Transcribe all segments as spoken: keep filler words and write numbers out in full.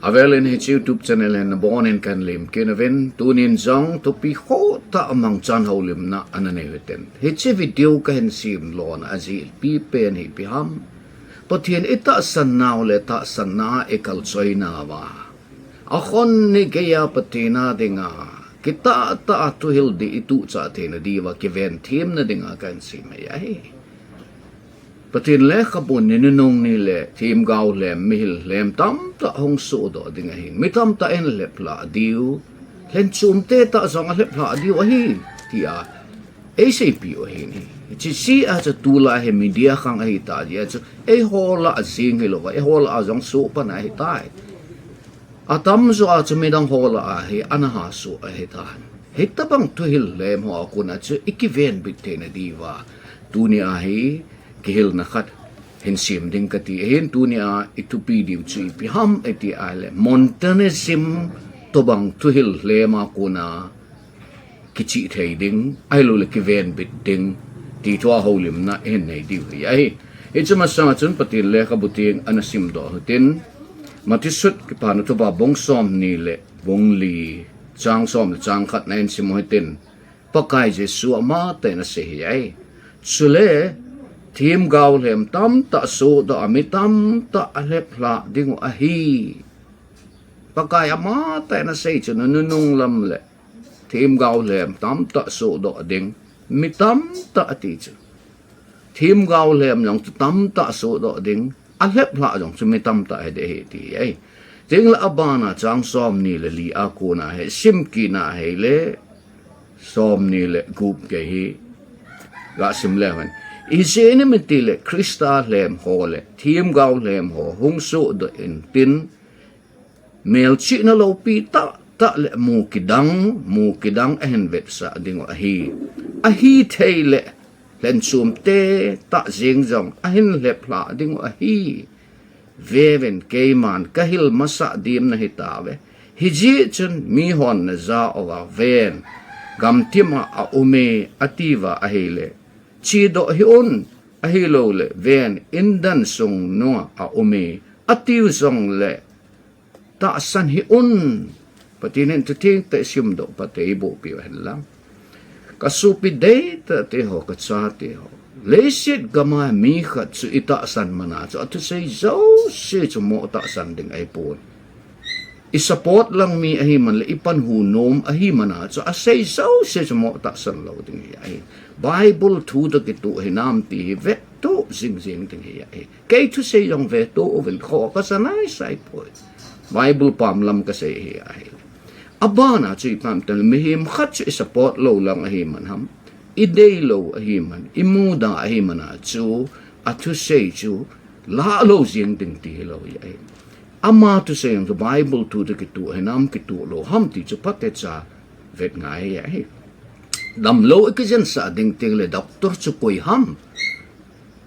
Avelin hiche YouTube channel hin nabonun kahin lemkit uvin, tunin jong thupi khohtah mangchan houlimna ana nei uvin tin. Hiche video kahin sem lona ajehpi pen hi ipi ham? Pathen itahsan nau le tahsanna ikalchoi nauva, akhon ni geiya Pathen a dinga kitah tah a thuhil dih ituhchah theina diuva kiven themna dinga kahin sem ahi. Pathen lekhabu ni nunung ni le themgao lhem, mihil lhem tamtah hung sohdoh ding ahin, mi tamtah in alheplhah diu, lhenchomte tah jong alheplhah diu ahi, tia eiseipeh u ahi. Hiche jeh a chu tulai hi media khang ahitah jeh a chu eiho lah a jeng hilouva, eiho lah a jong soh pan ahitai. Atamjo a chu midang ho lah a hi ana hasoh ahitan. Hitobang thuhil lhem ho a kona chu ikivenbit theina diuva, tunia hi kihilna khat hin sem ding kati ahin. Tunia ithupi diu chu ipi ham iti ahile, Montanism tobang thuhil lhem a kona kichihthei ding, ahilouleh kivenbit ding, ti thua houlimna ihin nei diu hi ahi. Hiche masanga chun Pathen lekhabu teng ana simdoh u hitin, Matthew sut Kipana Thupha bung somni le bung li, chang som le chang khat na ihin sim u hitin, Pakai Jesu amatah in asei ahi. Chule, themgao lhem tamtah sohdoh a mi tamtah alheplhah diu ahi. Pakai amatah in asei chu, nunung lam le themgao lhem tamtah sohdoh ding, mi tamtah ati chu. Themgao lhem jong chu tamtah sohdoh ding, alheplhah jong chu mi tamtah hiding ahi ti ahi. Tengle abana chang somni le li a kona hi simkit na hile, somni le gup gei hi gasim leu hen. Ijeh inem itile Christa lhem ho le themgao lhem ho hung sohdoh intin, melchihna loupi tahtah le mu kidang, mu kidang ahin vetsah diu ahi. Ahithei le lhenchomte tah jeng jong ahin lheplhah diu ahi. Veuvin, keiman kahil masat ding nahitauve. Hijeh chun mihon najah uva, ven, gamthip a aume atiuva ahile, chedoh hih un, ahilouleh, ven, indan sung nunga aume atiu jongle, tahsan hih un. Pathen in thutheng tah simdoh phat eiboh piu hen lang. Kasopi deitah teho, kachate ho, leiset gama mi khat chu itahsan mana chu athusei jouse chu mo tahsan ding ahipon. Isupport lang mi ahi man le, ipanhu nom ahi mana chu asei jouse chu mo tahsan lou ding ahi. Bible thu toh kitoh hinam ti hi vettoh jingjing ding ahi. Kei thusei jong vettoh uvin, kho kasa naisai poi. Bible pam lam kasei ahi. Abana chu ipi ham itile, mihem khat chu isupport lou lang ahi man ham, ideilou ahi man, imudah ahi mana chu athusei chu lah lou jing ding ti hilou ahi. Ama thusei jong chu Bible thu toh kitoh hinam kitoh lou ham ti chu phatecha vet ngai ahi. Damlou ikijensah ding tengle doctor chu koi ham,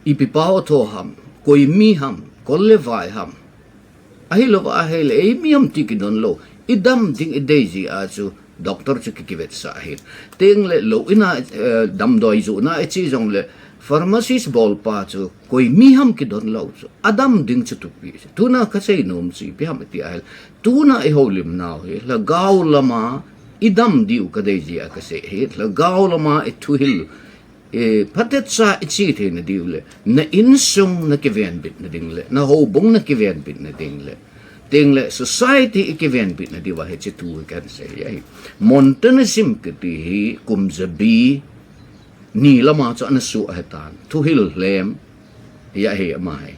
ipi pao tho ham, koi mi ham, kol le vai ham, ahilouva ahile eimi ham ti kidon lou. Idam ding idei jeh a chu doctor chu ki, kivetsah ahi. Tengle lou ina, eh, damdoi johna iche jongle pharmacist bolpa chu koi mi ham kidon lou chu, adam ding chu thupi chu. Tuna kasei nom chu ipi ham iti ahile, tuna ihoulim nau hi lhagao lama idam diu kadei jeh a kasei ahi. Lhagao lama ithuhil, eh, phatecha iche theina diu le, na insung nakivenbitna ding le, na houbung nakivenbitna ding le, tengle society ikivenbitna diuva hiche thu hi kahin sei ahi. Montanism kiti hi kum jabi ni lama chu ana soh ahitan. Thuhil lhem ahi ama hi.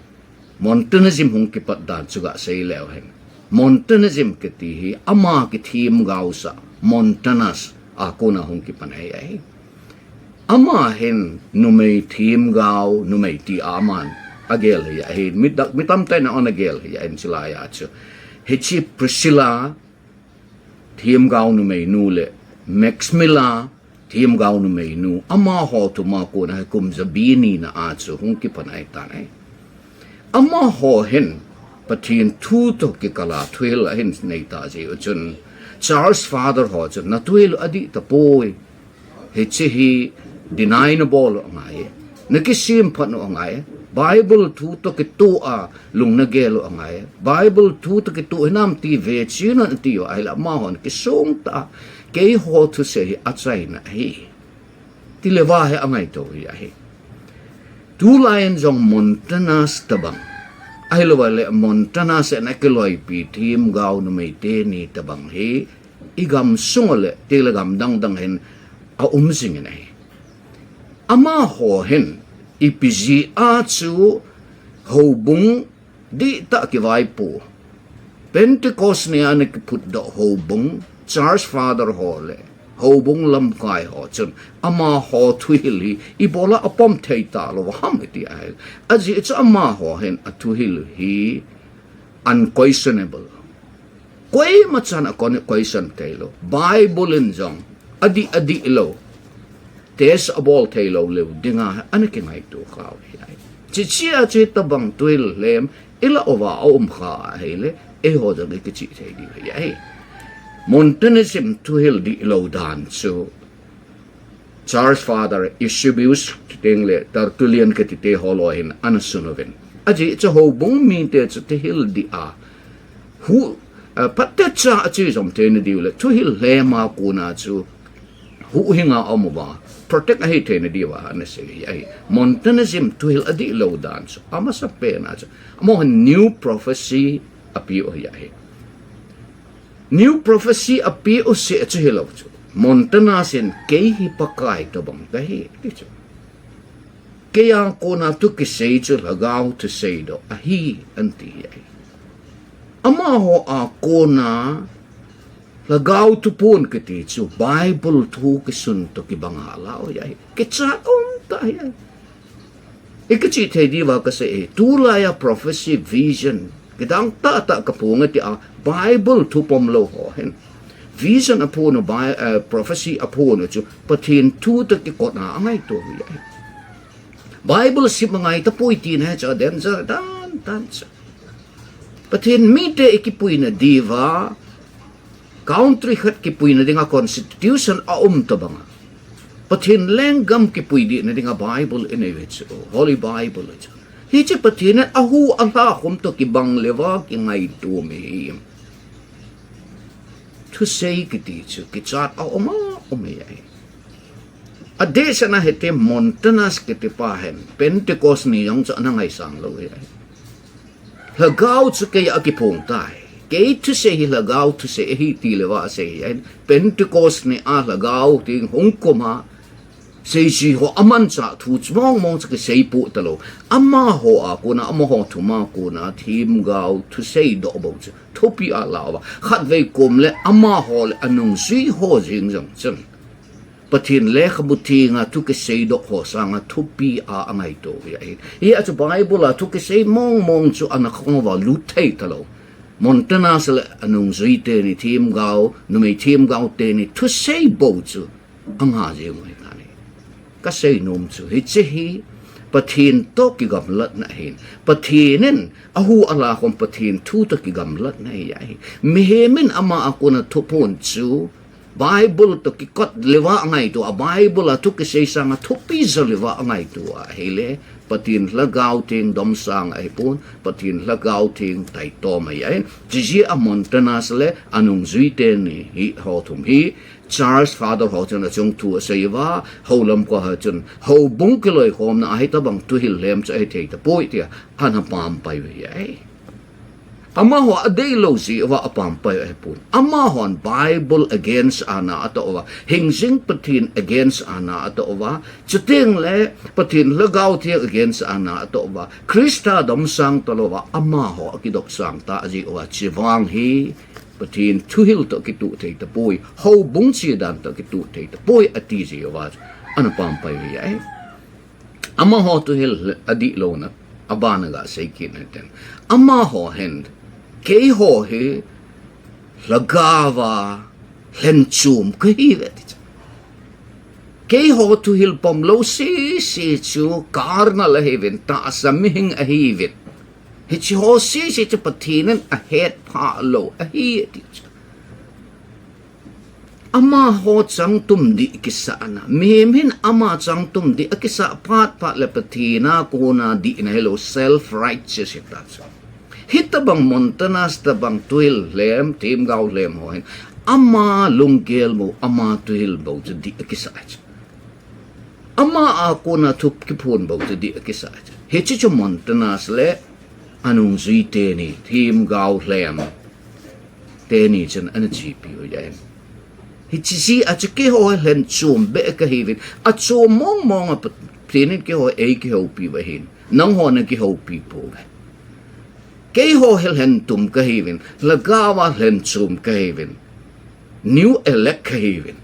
Montanism hung kipat dan chu gasei leu hen. Montanism kiti hi ama kithemgaosah Montanus a kona hung kipan ahi. Ama hin numei themgao, numei tia aman agel ahi. Mi dak, mi tamtah in ana gel ahi chulai a chu. Hiche Priscilla, themgao numeinu le Maximilla, themgao numeinu, amaho thuma kona hi kum jabi nina a chu hung kipan ahitan ahi. Amaho hin Pathen thu toh kikal a thuhil ahin neitah jeh u chun, Church Father ho chun nathuhil u adih tapoi. Hiche hi deny nabol u angai e. Nakisemphat u angai e. Bible thu toh kitoh a lungna gel u angai. Bible thu toh kitoh hinam ti ve chun ati u ahile amahon kisong tah a keiho thusei hi achaina ahi. Ti le va hi angaito u ahi. Tulai in jong Montanus tabang. Ahilouleh Montanus in akiloipi themgao numei teni tabang hi i gamsung le ti le gam dangdang hin aum jing in ahi. Amaho hin ipi jeh a chu houbung dihtah kivaipo, Pentecost ni a ana kiphutdoh houbung, Church Father ho le houbung lamkai ho chun amaho thuhil hi ibola apom thei talou ham iti ahile, ajeh chu amaho hin athuhil hi unquestionable. Koima chan a kon question theilou. Bible in jong adih adih lou, test abol theilou leu dinga ana kingaito kha u ahi. Chuche a chu tabang thuhil lhem ilah uva aum kha ahile, eiho jong ikichih thei diu ahi. Montanism thuhil dihlou dan chu Church Father Eusebius teng le Tertullian kiti te ho loi hin ana sun uvin. Ajeh chu houbung mite chu thuhil dih a hu, eh, phatecha a chu jom theina diu le thuhil lhem a kona chu huhhing a aum uva protect ahi theina diuva ana sei ahi. Montanism thuhil adihlou dan chu amasapen a chu amaho hin new prophecy apeh u ahi. New prophecy apeh u seh chu hilou chu, Montanus in kei hi Pakai tobang kahi ti chu, kei a kona thu kisei chu lhagao thusei doh ahi anti ahi. Amaho a kona lhagao thuphon kiti chu Bible thu kisun toh kibang a la u ahi. Kichat um tah ahi. Ikichih thei diuva kasei e, tulai a prophecy, vision kidang tahtah kaphong e tia Bible thu pomlou ho hin vision aphon u, Bi-, eh, prophecy aphon u chu Pathen thu toh kikot a angaito u ahi. Bible sim angai tapoi tina hi chu danger dandan chu. Pathen mite ikipuina diuva country khat kipuina dinga constitution aum tobang a, Pathen lenggam kipui dihna dinga Bible inei u chu, Holy Bible chu. Hiche Pathen in ahu alha khom toh kibang leuva kingaito mihem thusei kiti chu kichat a um a um ahi. Adehset a hiti Montanus kiti pa hin Pentecost ni jong chu ana ngaisang lou ahi. Lhagao chu kei a kiphong tai, kei thusei hi lhagao thusei ahi ti leuva asei ahi. Pentecost ni a lhagao theng hung kum a seiji ho amanchah thu chu mong mong chu kisei poh talou. Amaho a kona, amaho thum a kona themgao thusei doh bou chu thupi a la uva, khatvei kom le amaho le anungjui ho jeng jong chun Pathen lekhabu thenga thu kisei doh ho sanga thupi a angaito u ahi. Hia chu Bible a thu kisei mong mong chu ana khong uva lut thei talou. Montanus le anungjui teni, themgao, numei themgao teni thusei bou chu anga jeng u ahi. Kasei nom chu hiche hi Pathen toh kigamlatna ahin, Pathen in ahu alha khom Pathen thu toh kigamlatna ahi. Mihem in ama a kona thuphon chu Bible toh kikot leuva angaito a, Bible a thu kisei sanga thupi jo leuva angaito a ahile, Pathen lhagao theng domsang ahipon, Pathen lhagao theng taitom ahi. Chuche jeh a Montanus le anungjui teni hi ho thum hi Church Father ho chun achung thu asei uva, houlam ko ho chun houbung kiloikhomna a hitobang thuhil lhem chu ahi thei tapoi tia ana pampai u ahi. Amaho adeilou jeh uva apampai u ahipon. Amahon Bible against a na atoh uva, hingjing Pathen against a na atoh uva, chuteng le Pathen lhagao theng against a na atoh uva, Christa domsang talou uva amaho akidopsang ta jeh uva, chuvang hi Pathen thuhil toh kitoh thei tapoi, houbung chedan toh kitoh thei tapoi ati jeh uva ana pampai u ahi. Amaho thuhil adihlouna abana gasei kit u hite. Amaho hin keiho hi lhagao a lhenchom kahiuve ati chu. Keiho thuhil pomlou sese chu carnal ahiuvin, tahsa mihing ahiuvin. Hiche ho sese chu Pathen in ahetphah lou ahi ati chu. Amaho changtum dih kisahna. Mihem hin ama changtum dih akisah phat phat le Pathen a kona dihna hilou, self-righteous hita chu. Hitabang Montanus tabang thuhil lhem, themgao lhem ho hin ama lunggel bou, ama thuhil bou chu dih akisah chu. Ama a kona thup kiphon bou chu dih akisah chu. Hiche chu Montanus le anungjui teni, themgao lhem teni chun ana chepi u ahi. Hiche jeh a chu keiho hi lhenchom beh kahiuvin, achom mong mong a Pathen in keiho eikihoupi u ahin, nangho nakihoupi pouve. Keiho hi lhentum kahiuvin, lhagao a lhenchom kahiuvin, new elect kahiuvin,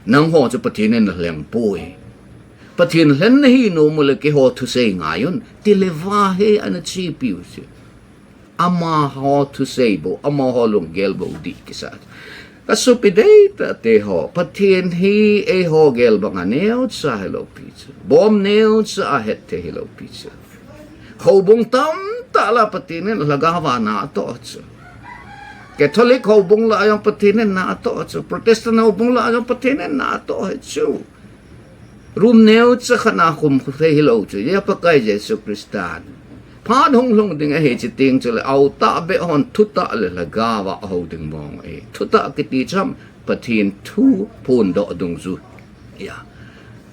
nangho chu Pathen in alheng poi. Pathen lhen nahi nom ule keiho thusei ngai un, ti le va hi ana chepi u chu. Amaho thusei bou, amaho lunggel bou dih kisah. Kasopi deitah teho, Pathen hi eiho gel banga neocha hilou pi chu. Bom neocha a hetthei hilou pi chu. Houbung tamtah lah Pathen in lhagao a na atoh chu. Catholic houbung lah jong Pathen in na atoh chu. Protestant houbung lah jong Pathen in na atoh hi chu. Room neocha khat a khum thei hilou chu, Pakai Jesu Christan. Phat hung lhung ding ahi chuteng chule, autah beh hon thutah le lhagao a ahou ding mong ahi. Thutah kiti chu ham, Pathen thu phondoh dungjuiya.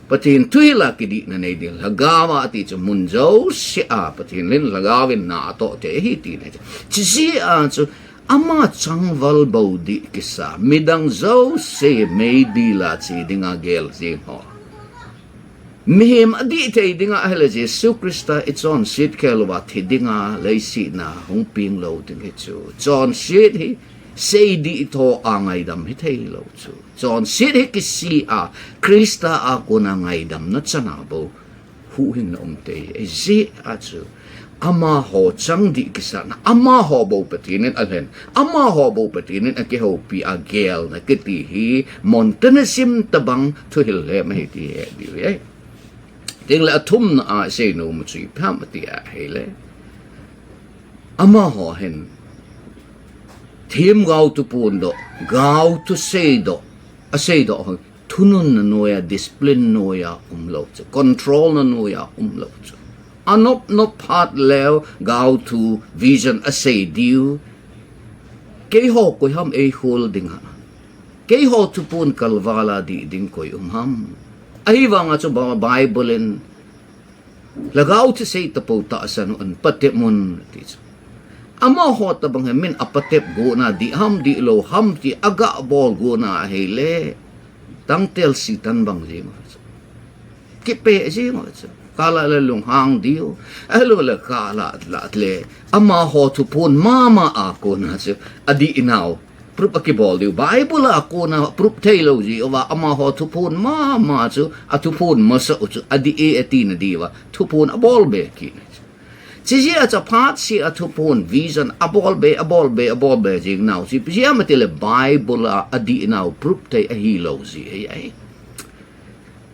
Pathen thu hila kidihna nei ding, lhagao a ati chu mun jouse a, Pathen in lhagao in na atoh thei ahi tina chu. Chujeh a chu, ama changval bou dih kisa, midang jouse meidil a che dinga gel jing ho. Mihem adih thei dinga ahile Jesu Christa ichonset khel uva thi dinga leiset a hung peng lou ding hi chu. Chonset hi seidih tho a ngaidam hithei lou chu. Chonset hi kisih a Christa a kona ngaidamna chana bou huhhingna um thei ahi. Ajeh chu amaho chang dih kisahna, amaho bou Pathen in alhen, amaho bou Pathen in akihoupi a gelna kiti hi Montanism tabang thuhil lhem ahi ti hi he diu ahi. Chuteng le athumna a isei nom u chu ipi ham ati ahile, amaho hin themgao thuphondoh, gao thusei doh, asei doh ho, thununna noiya, discipline noiya umlou chu, control na noiya umlou chu. Anop nop phat leu gao thu, vision asei diu. Keiho koi ham eikhol dinga? Keiho thuphon kalval a dih ding koi um ham? Ahivanga chu Ba-, Bible in lhagao thusei tapou tahsan u un patep un ati chu. Amaho tabang hi min apatep got na, dih ham dih lou ham ti agah bol got na ahile, tangtel Satan bang jeng u chu. Kipeh jeng u chu. Kala le lunghang diu. Ahilou le kala la le amaho thuphon mama a kona chu adih nau proof akibol diu. Bible a kona proof thei lou jeh uva amaho thuphon mama chu, athuphon masa u chu adih e ati na diuva thuphon abol be kit na chu. Chujeh a chu phat seh a thuphon, vision abol be, abol be, abol be jing nau chu ipi jeh ham ati le Bible a adih nau proof thei ahilou jeh ahi.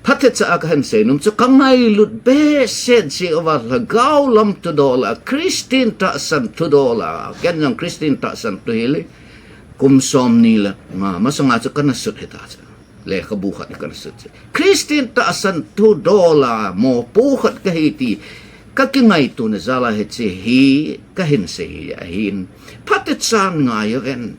Phatecha a kahin sei nom chu kangailut behseh jeh uva lhagao lam thudol a, Christian tahsan thudol a, ken jong Christian tahsan thu hile kum somni le nga masanga chu kana sut hita chu. Lekhabu khat kana sut chu. Christian tahsan thudol a mopo khat kahi ti kakingaituna jal a hiche hi kahin sei hi ahin. Phatechan ngai uvin.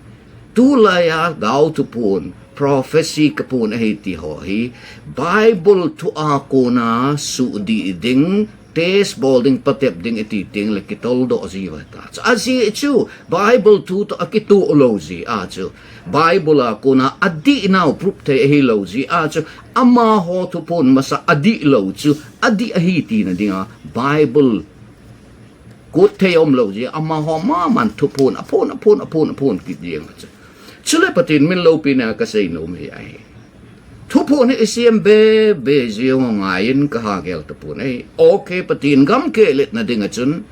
Tulai a gao thuphon, prophecy kaphon ahi ti ho hi Bible thu a kona suhdih ding, test bol ding, patep ding iti teng le kitoldoh ji uva ta. Chu ajeh chu Bible thu toh akitoh lou jeh a chu, Bible a kona adih nau proof thei ahilou jeh a chu, amaho thuphon masa adih lou chu adih ahi tina dinga Bible quote thei umlou jeh a amaho maman thuphon aphon, aphon, aphon, aphon kit jeng chu. Chule Pathen min loupina kasei nom hi ahi. Thuphon hi isem be be jeng u ngai in kaha gel tapon ahi. Okay, Pathen gam kehletna dinga chun,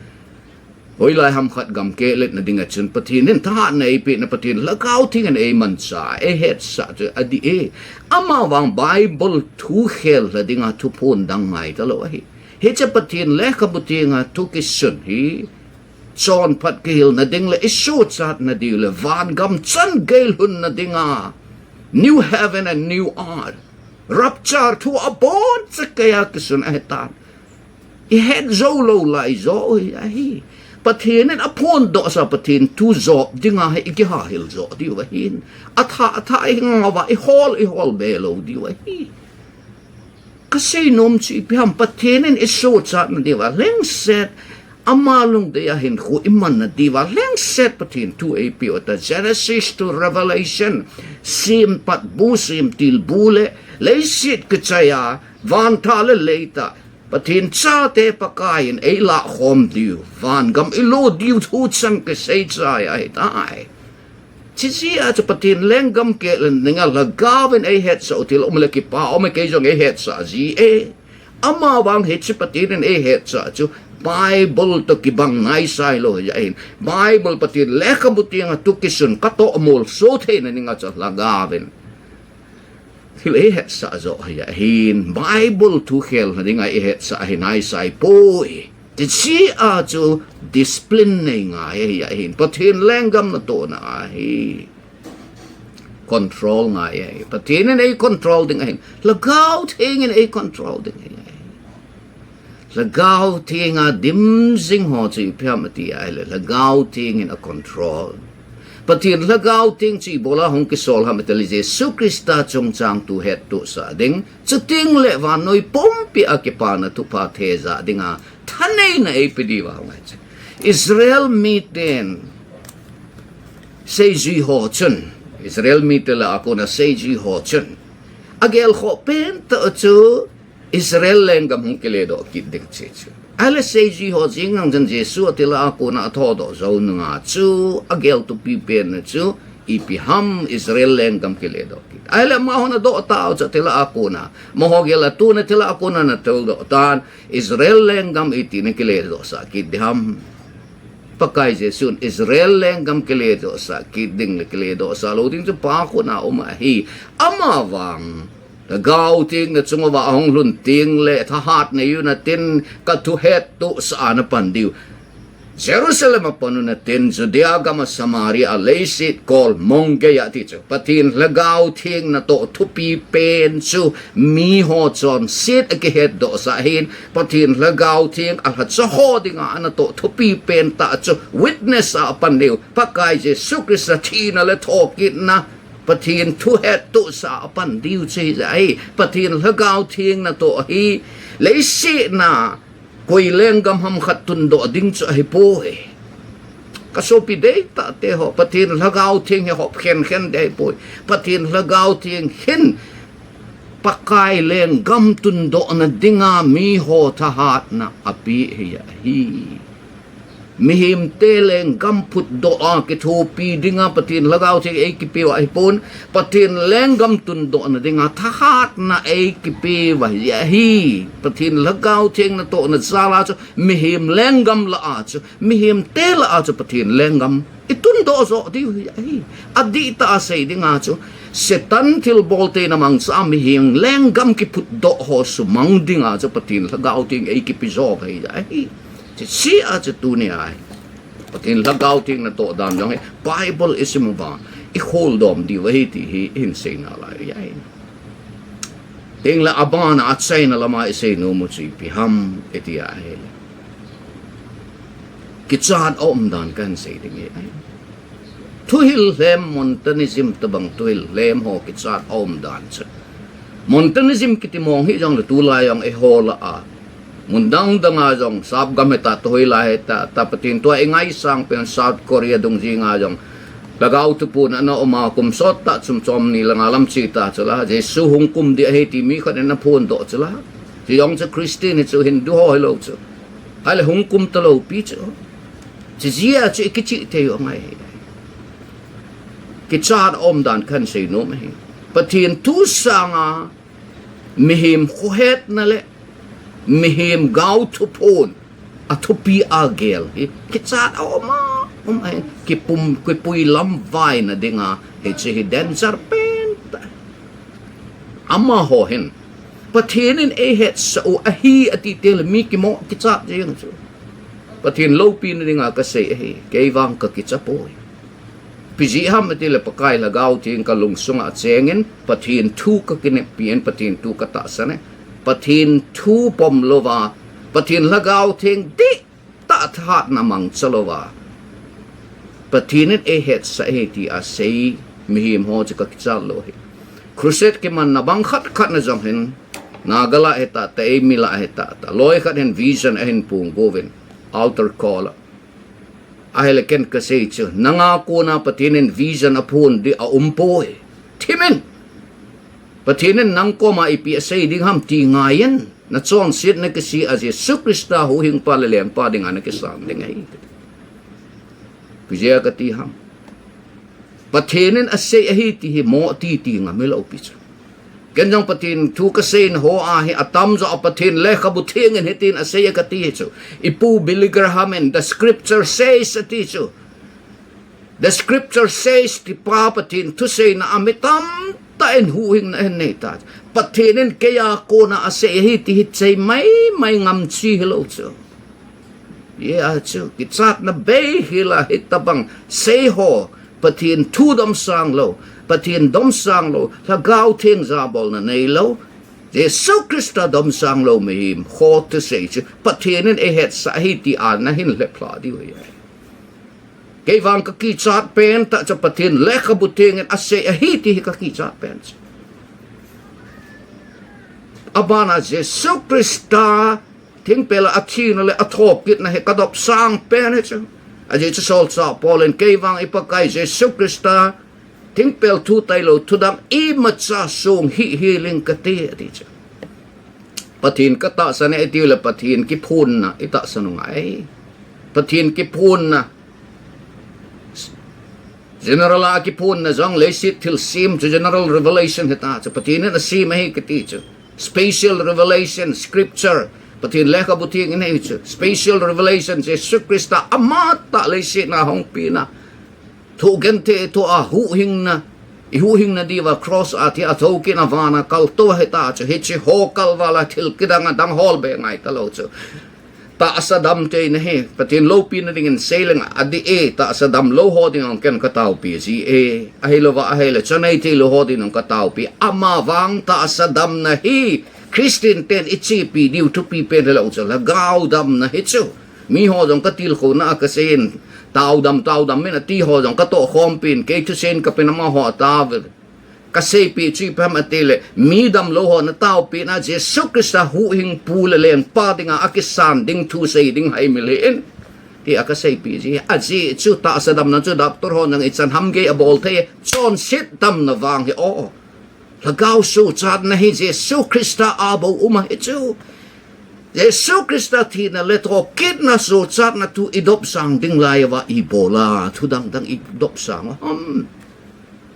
hoilai ham khat gam kehletna dinga chun Pathen in thahatna eipeh na, Pathen Lhagao Theng in eimanchah, eihetsah chu adih e. Amavang Bible thu khel lha dinga thuphon dang ngai talou ahi. Hiche Pathen Lekhabu Thenga thu kisun hi chonphat kihilna ding le isochatna diu le vangam chan gei lhunna dinga New heaven and new earth. Rapture thu abon chakaya kisun ahitan. Ihet jou lou lai jo hi ahi. Pathen in aphondoh sa Pathen thu jop dinga hi ikihahil jo diu ahin. Atha atha ihingauva ihol ihol be lou diu ahi. Kasei nom chu ipi ham, Pathen in isochatna diuva lengset, ama lungdei a hinkho imanna diuva lengset Pathen thu eipeh u ta. Genesis to Revelation, sempat bu, semtil bu le leiset kichai a, van tha le leitah, Pathen chate Pakai in eilah khom diu, vangam ilo diu thu chan kisei chai ahitai. Chijeh a chu Pathen lenggam kile nadinga lhagao in eihetsah u thil um le kipa um e, kei jong eihetsah ji e. Amavang hiche Pathen in eihetsah chu Bible toh kibang naisai lou ahin. Bible Pathen lekhabu tenga thu kisun katoh molso theina dinga chu lhagao in thil eihetsah jo ahin. Bible thu khelna dinga eihetsah ahi naisai poi. Tichia chu discipline nei ngai ahi ahin. Pathen lenggam natohna ahi. Control ngai ahi. Pathen in eicontrol ding ahin. Lhagao Theng in eicontrol ding ahi. Lhagao Theng a dim jing ho chu ipi ham ati ahile Lhagao Theng in acontrol. Pathen Lhagao Theng chu ibola hung kisol ham itile Jesu Christa chungchang thu hettohsah ding, chuteng le vannoi pumpi a kipana thupha thejah dinga thaneina eipe diuva hung ahi chu. Israel miten seijui ho chun, Israel mite lah a kona seijui ho chun agelkhoh pentah chu Israel lenggam hung kiledoh kit ding chu chu. Ahile seijui ho jing nang chan Jesu atila a kona athodoh jou nunga chu agel thupi penna chu ipi ham, Israel lenggam kiledoh kit. Ahile amahon adoh tau chu atila a kona, amaho gel a tun atila a kona nathodoh tan, Israel lenggam iti nakiledohsah kit ding ham. Pakai Jesun Israel lenggam kiledohsah kit ding le kiledohsah lou ding chu Pa khut a um ahi. Amavang Lhagao Theng nachung uva ahung lhun teng le thahat neiyu natin, kathu hettohsah a napan diu, Jerusalem a panu natin, Judea gam a, Samaria a, leiset kolmong geiya ti chu. Pathen Lhagao Theng natoh thupi pen chu miho chonset akihetdohsah ahin, Pathen Lhagao Theng alhacha ho dinga anatoh thupi pentah chu witness a apan diu, Pakai Jesu Christa thina le thokitna, Pathen thu hettohsah a apan diu chu hijeh ahi. Pathen Lhagao Theng natoh ahi. Leiset a koi lenggam ham khat tundoh ding chu ahipoi. Kasopi deitah teho, Pathen Lhagao Theng hi hop khenkhen ding ahipoi. Pathen Lhagao Theng hin Pakai lenggam tundohna dinga miho thahatna apeh ahi. Mihemte lenggam phutdoh a kithopi dinga Pathen Lhagao Theng eikipeuva ahipon, Pathen lenggam tundohna dinga thahatna eikipeuva ahi. Pathen Lhagao Theng natohna jal a chu mihem lenggam lah a chu, mihemte lah a chu Pathen lenggam itundoh joh diu ahi. Adihtah a sei dinga chu, Satan thilbol theina mangcha a mihem lenggam kiphutdoh ho sumang dinga chu Pathen Lhagao Theng eikipe jo ahi. Hichea chu tunia hi Pathen Lhagao Theng natoh dan jong hi Bible isim uva ikholdom diu ahi ti hi ihin sei nalai ahi. Tengle abana achaina lama isei nom u chu ipi ham iti ahile, kichat a um dan kahin sei ding ahi. Thuhil lhem, Montanism tobang thuhil lhem ho kichat a um dan chu, Montanism kiti mong hijongle tulai jong eiho lah a, mun dang dang a jong, sap gam hita, tuhoi lai hita, ta Pathen thu a ingaisang pen South Korea dungjuia jong Lhagao Thupon ana um a, kum sottah chom chomni langa lam cheta chula, Jesu hung kum ding ahi ti mi khat in ana phondoh chula, chujong chu Christian hi chu, Hindu ho hilou chu. Ahile hung kum talou pi chu. Chujeh a chu ikichih thei u angai. Kichat a um dan kahin sei nom ahi. Pathen thu sanga mihem khohetna le mihem gaothuphon athupi a gel hi kichat a um a um ahi. Kipum, kipui lamvaina dinga hiche hi danger pentah. Amaho hin Pathen in eihetsah u ahi ati tengle mi kimo kichat jeng chu. Pathen loupina dinga kasei ahi, kei vang kakicha poi. Ipi jeh ham ati le Pakai Lhagao Theng ka lungsunga achengin, Pathen thu ka kineppi in, Pathen thu ka tahsan e. Pathen thu pom louva, Pathen Lhagao Theng dihtah thahatna mangcha louva, Pathen in eihetsah e ti asei mihem ho chu ka kichat lou ahi. Crusade kimanna bang khat khat na jong hin, Naga lah hita, Taimi lah hita, loi khat hin vision ahin pung uvin, altar call a. Ahile ken kasei chu, nanga kona Pathen in vision aphon ding aumpoi. Thimin. Pathen in nang koma ipi asei ding ham ti ngaiyin. Na chonsetna kisih a Jesu Christa huhhingpa le lengpa dinga na kisang ding ahi. Ipi jeh a kati ham. Pathen in asei ahi ti hi mo titi ngam hilou pi chu. Ken jong Pathen thu kaseina ho a hi atamjo a Pathen Lekhabu Theng in hitin asei e kati chu. I pu Billy Graham in the scripture says ati chu. The scripture says ti pa Pathen thuseina a mi tamtah in huhhingna ahin nei ta. Pathen in keiya kona asei ahi ti hi chei maimai ngam chi hilou chu. Hijeh a chu, kichatna beihel a hitabang sei ho, Pathen thu domsang lou, Pathen domsang lou, Lhagao Theng jabolna neilou, Jesu Christa domsang lou mihem ho thusei chu, Pathen in eihetsah ahi ti a na hin lheplhah diu ahi. Kei vang ka kichat pen tah chu Pathen Lekhabu Theng in asei ahi ti hi ka kichat pen chu. Abana Jesu Christa thingpel a athina le athokitna hi ka domsang pen ahi chu. Ajeh chu solchah Paul in kei vang i Pakai Jesu Christa thingpel thu tailou thudang imacha song hih hih ing kati ati chu. Pathen ka tahsan e iti le Pathen kiphonna i tahsan u ngai. Pathen kiphonna. General a kiphonna jong leiset thilsem chu general revelation hita chu Pathen in asem ahi kiti chu. Special revelation, scripture, Pathen Lekhabu Theng in ahi chu. Special revelation, Jesu Christa amatah leiset a hung pena. Thugenthei thu a huhhingna, i huhhingna diuva cross a thi a thokit a vana kaltou ahita chu, hiche ho kalval a thil kidang a dang hol be ngai talou chu. Tahsa dam theina hi, Pathen loupina dingin sei leng adih e, tahsa damlou ho ding a ken ka taopi ji e. Ahilouva ahile, chanei theilou ho ding a ka taopi. Ama vang tahsa damna hi, Christian ten i chepi diu thupi pen hilou chu, Lhagao damna hi chu. Miho jong ka tilkhouna a ka seiyin, taodam, taodam in ati ho jong ka tohkhompi in, kei thuseina ka pen amaho a taovin. Ka seipi chu ipi ham ati le, mi damlou ho na taopi na Jesu Christa huhhingpu le lengpa dinga akisan ding thu sei ding haimil hih in. Tia ka seipi ji, ajeh chu tahsa damna chu doctor ho nang ichan ham gei abol thei, chonset damna vang hi o. Lhagao suhchatna hi Jesu Christa a bou um ahi chu. Jesu Christa thina le thokitna suhchatna thu i domsang ding lai uva i bol a, thu dang dang i domsang u ham.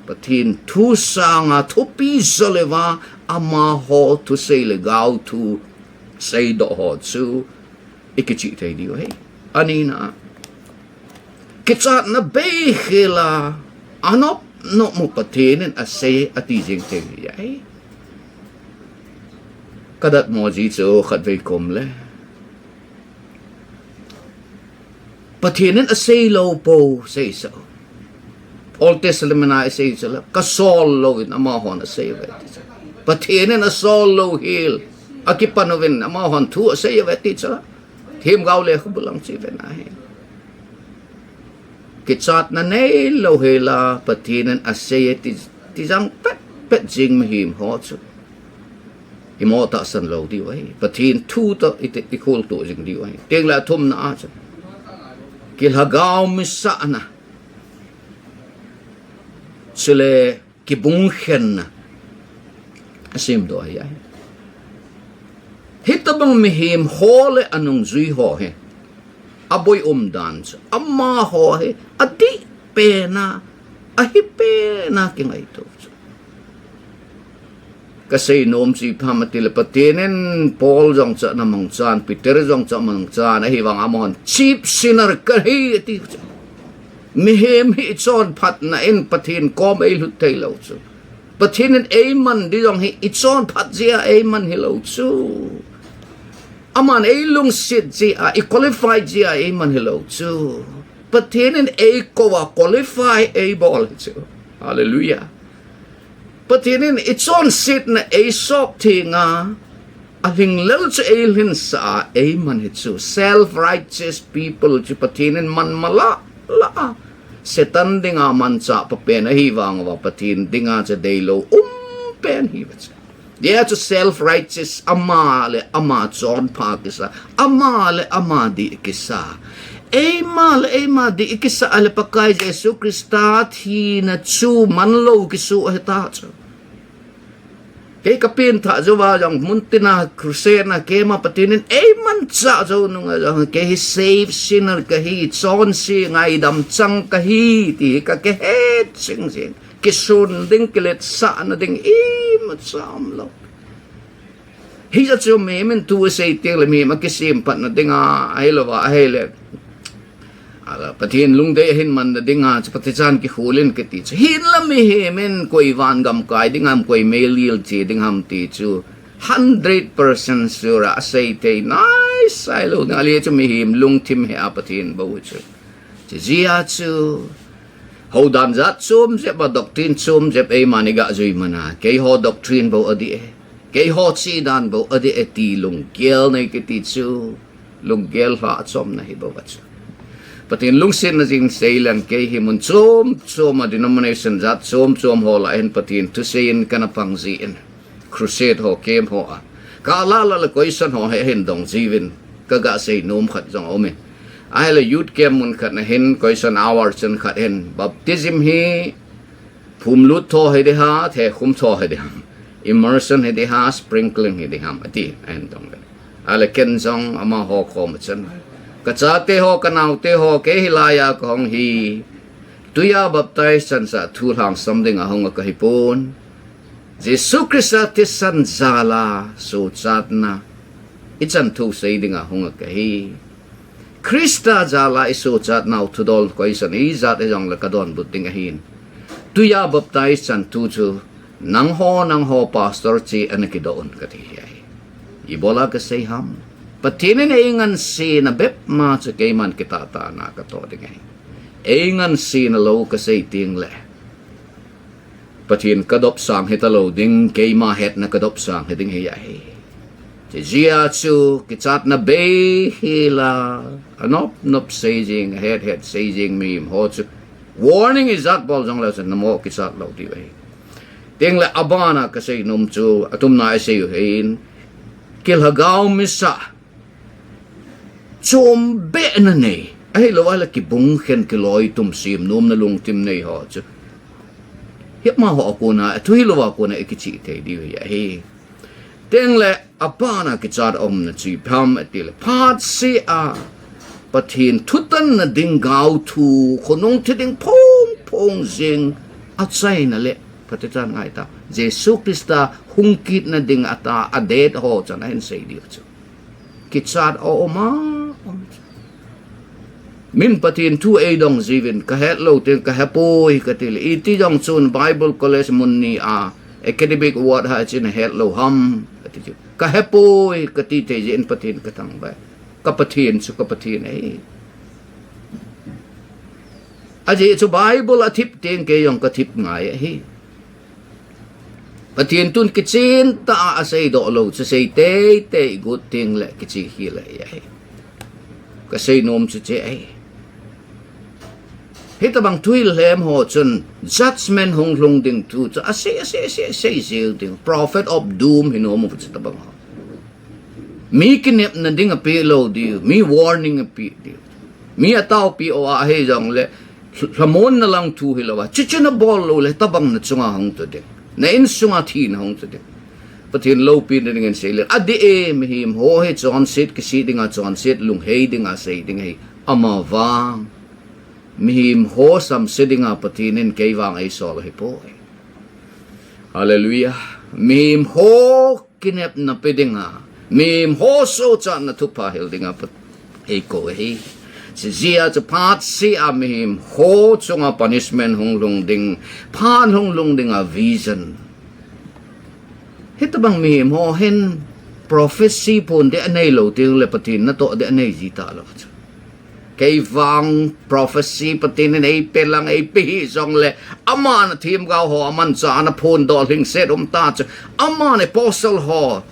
Pathen thu sanga thupi joleh uva amaho thusei le gaothu seidoh ho chu i kichih thei diu ahi. Anina, kichatna beihel a, anop nop u Pathen in asei ati jeng thei ahi. Ka datmo ji chu khatvei kom le. Pathen in asei lou pou sei sa. Old Testament a asei chu la, ka sol louvin amahon asei uve ti chu. Pathen in asol lou hel, akipan uvin amahon thu asei uve ti chu la. Themgao lekhabu lang chu iven ahi. Kichatna neilou hel a Pathen in asei e ti, ti jang pet pet jing mihem ho chu. I mo tahsan lou diu ahi. Pathen thu toh i te, i kholtoh jing diu ahi. Teng le athumna a chu. Kilhagao misahna. Chule kibungkhenna. Asemdoh ahi ahi. Hitabang mihem ho le anungjui ho hi. Aboi umdan chu. Amaho hi. Adih pen a. Ahi pen a kingaito chu. Ka seinom chu ipi ham ati le Pathen in Paul jong chu ana mangchan, Peter jong chu ana mangchan, ahivang amahon chief sinner kahi ati chu. Mihem hi i chonphatna in Pathen kom eilhut thei lou chu. Pathen in eiman ding jong hi i chonphat jeh a eiman hilou chu. Aman eilungset jeh a, i qualify jeh a eiman hilou chu. Pathen in eikou a qualify eibol hi chu. Hallelujah. Pathen in ichonsetna eisop theng a, alhinglel chu eilhinsah a, eiman hi chu. Self-righteous people chu Pathen in man mala la a. Satan dinga manchah papen ahi vang uva Pathen dinga chu deilou um pen hi uva chu. Dia chu self-righteous, ama le ama chonpha kisa, ama le ama dih kisa. Eima le eima dih kisa a le Pakai Jesu Christa thina chu manlou kisu ahi ta chu. Kei ka pengthah jouva jong mun tina crusade na keima Pathen in eimanchah jou nunga jong kei hi saved sinner kahi, chonse ngaidam chang kahi ti hi ka kihet jing jing. Kisun ding, kiletsahna ding imacha umlou. Hijeh chun mihem in thu asei teng le mihem akisemphatna dinga, ahilouva, ahile. Ala, Pathen lungdei ahin manna dinga, chu Pathen chan kikhol in kiti chu. Hinla mihem in koi van gamkai ding ham, koi meilil che ding ham ti chu. Hundred percent sure a asei thei naisai lou ding. Ahile chu mihem lungthim he a Pathen bou chu. Chujeh a chu. Houdan jat chom jep a doctrine chom jep eima ni ga jui mana. Keiho doctrine bou adih e. Keiho chedan bou adih e ti lunggel nei kiti chu. Lunggel lha achomna hi bou a chu. Pathen lungsetna jing sei leng kei hi mun chom chom a denomination jat chom chom ho lah hin Pathen thusei in kana pang jin. Crusade ho, camp ho a. Ka lah lah le question ho hi hin dong jiuvin. Ka ga sei nom khat jong aumin. Ahile youth camp mun khat na hin question hour chun khat hin. Baptism hi phumlut tho hi ding ham, thekhum tho hi ding ham. Immersion hi ding ham, sprinkling hi ding ham, ati, ahin dong le. Ahile ken jong amaho koma chun. Ka chate ho, ka naote ho, kei hilai a kahung hi. Tui a baptize chansah thu lhangsam dinga hung a kahi pon. Jesu Christa thisan jal a sochatna ichan thu sei dinga hung a kahi. Christa jal a isochatnau thudol koisan ijat hijongle kadonbut ding ahin. Tui a baptize chan thu chu nangho, nangho pastor cheh ana kidoh un kati ahi. Ibola kasei ham. Pathen in eingansena bep ma chu keiman kitah tah a katoh ding ahi. Eingansena lou kasei teng le. Pathen kadopsang hita lou ding, keima hetna kadopsang hi ding hi ahi. Chujeh a chu kichatna bei hila, anop nop sei jing, het het sei jing mihem ho chu. Warning ijat bol jongle chu namo kichat lou diu ahi. Tengle abana kasei nom chu, atumna isei u hin. Kilhagao misa. Chom behna nei. Ahilou ahile kibung khen kiloi tum sem nomna lungthim nei ho chu. Hi amaho a kona, athu hilou a kona ikichih thei diu hi ahi. Tengle abana kichat a umna chu ipi ham atile phatseh a Pathen thutanna ding gaothu, khonung thi ding phong phong jing achaina le Pathen chan ngai ta. Jesu Christa hung kitna ding ata, adet ho chan ahin sei diu chu. Kichat a um a, um. Min Pathen thu eidong jiuvin, kahet lou teng, kahepoi, kati le. Iti jong chun Bible College mun ni a, academic award ha chin het lou ham, kati chu. Kahepoi, kati thei jeh in Pathen kathangvah. Ka Pathen chu ka Pathen ahi. Ajeh chu Bible athip teng kei jong kathip ngai ahi. Pathen thun kichen tah a aseidoh lou chu sei teitei got tengle kiche hih le ahi. Kasei nom chu che ahi. Hitobang thuhil lhem ho chun judgment hung lhung ding thu chu asei, asei, asei, asei jing ding. Prophet of doom hi nom u chu tabang ho. Mi kinepna ding apeh lou diu, mi warning apeh diu. Mi ataopi u ahi jongle, lhamonna lang thu hilou a, chuche nabol lou le, tabang nachunga hung to ding. Na insunga thina hung to ding. Pathen loupina dingin sei le. Adih e, mihem ho hi chonset kisih dinga, chonset lunghei dinga sei ding ahi. Amavang. Mihem ho samse dinga Pathen in kei vang eisol ahipoi. Hallelujah. Mihem ho kinepna pe dinga, mihem ho sochatna thupha hil dinga Pat-, eikou ahi. Chujeh a chu phatseh a mihem ho chunga punishment hung lhung ding, phat hung lhung dinga vision. Hitobang mihem ho hin prophecy phon ding anei lou tengle Pathen natoh ding anei ji talou chu. Kei vang prophecy Pathen in eipe lang eipe hih jongle, aman themgao ho amanchah a ana phondoh lhingset um ta chu. Aman apostle ho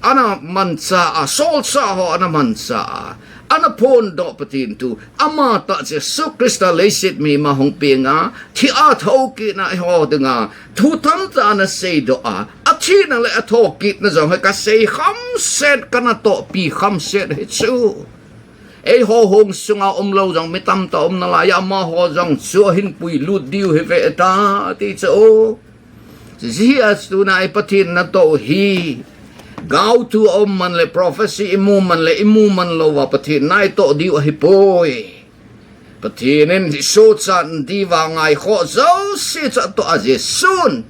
ana manchah a, solchah ho ana manchah a, ana phondoh Pathen thu. Amatah Jesu Christa leiset mima hung peng a, thi a thokitna eiho dinga thu tamtah ana seidoh a, athina le athokitna jong hi kasei khamset, kana tohpi khamset ahi chu. Eiho hung sunga umlou jong mi tamtah um nalai a, amaho jong chu ahin puilut diu hi ve ta ti chu. Chuche jeh a tuna i Pathen natoh hi, gaothu aum man le prophecy imu man le imu man louva Pathen na itoh diu ahipoi. Pathen in isochatna diuva ngaikhoh jouse chu atoh a, Jesun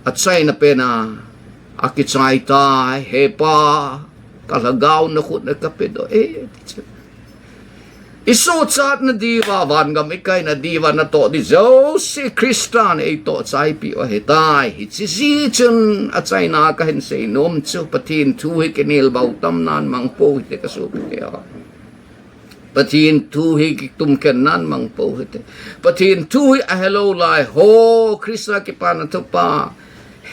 achaina pena akichai tai, He Pa, ka lhagao nakhut a kapedoh e, ti chu. Isochatna diuva, vangam ikaina diuva natoh di jouse Christan eitoh chaipiu ahitai. Hiche jeh chun achaina kahin seinom chu, Pathen thu hi kinelbau tam nan mangpou hite kasopite ho. Pathen thu hi kitumkhen nan mangpou hite. Pathen thu hi ahelou lai ho, Christa kipana thupha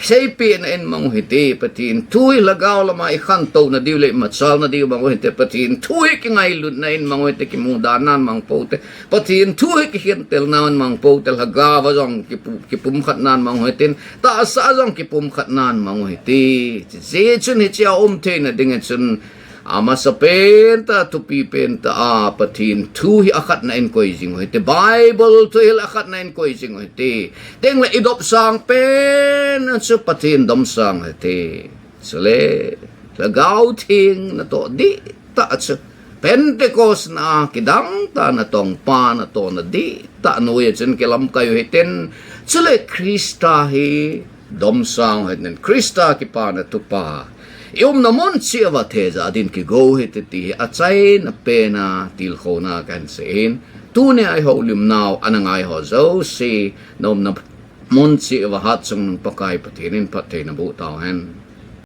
seipehna in mang u hite. Pathen thu hi lhagao lama ikhantouna diu le imachalna diu mang u hite. Pathen thu hi kingailutna in mang u hite, kimudan nan mangpou te. Pathen thu hi kikhentelna in mangpou te, lhagao a jong kipu-, kipumkhat nan mang u hite. Tahsa a jong kipumkhat nan mang u hite. Chuche chun hiche a um theina ding a chun, amasapen tah, thupipen tah a Pathen thu hi akhatna in koi jing u hite. Bible thu hi akhatna in koi jing u hite. Tengle idopsang pen a chu Pathen domsang u hite. Chule, Lhagao Theng natoh dihtah chu, Pentecost na kidang tah a natongpa natohna dihtah noiya chun kilamkai u hiten. Chule Christa hi domsang u hiten, Christa kipana thupha iumna mun cheh uva thejah din kigo u hite ti hi achaina pena tilkhouna kahin seiyin. Tunia ihoulimnau ana ngai ho jouse, naumna mun cheh uva Hatchungnung Pakai Pathen in phatthei naboh tauhen.